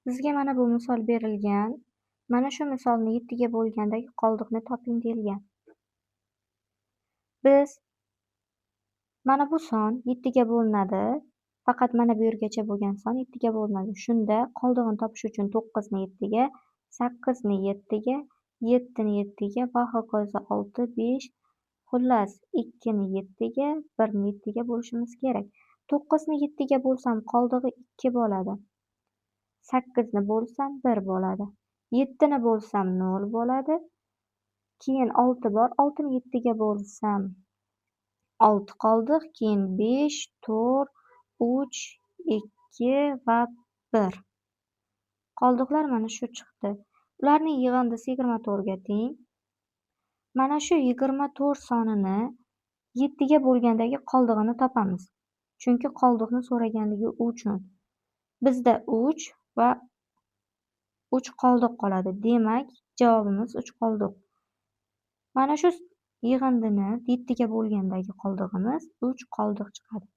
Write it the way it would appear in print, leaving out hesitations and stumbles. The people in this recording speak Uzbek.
Bizga mana bu misol berilgan. Mana shu misolni 7 ga bo'lgandagi qoldiqni toping deyilgan. Biz mana bu son 7 ga bo'linadi. Faqat mana bu yergacha bo'lgan son 7 ga bo'linadi. Shunda qoldig'ini topish uchun 9 ni 7 ga, 8 ni 7 ga, 7 ni 7 ga va hokazo 6, 5, xullas 2 ni 7 ga, 1 ni 7 ga bo'lishimiz kerak. 9 ni 7 ga bo'lsam qoldig'i 2 bo'ladi. 8 ni bo'lsam 1 bo'ladi. 7 ni bo'lsam 0 bo'ladi. Keyin 6 bor. 6 ni 7 ga bo'lsam 6 qoldiq. Keyin 5, 4, 3, 2 va 1. Qoldiqlar mana shu chiqdi. Ularning yig'indisi 24 ga teng. Mana shu 24 sonini 7 ga bo'lgandagi qoldig'ini topamiz. Chunki qoldiqni so'raganligi uchun. Bizda 3 va 3 qoldiq qoladi. Demak, javobimiz 3 qoldiq. Mana shu yig'indini 7 ga bo'lgandagi qoldig'imiz 3 qoldiq chiqadi.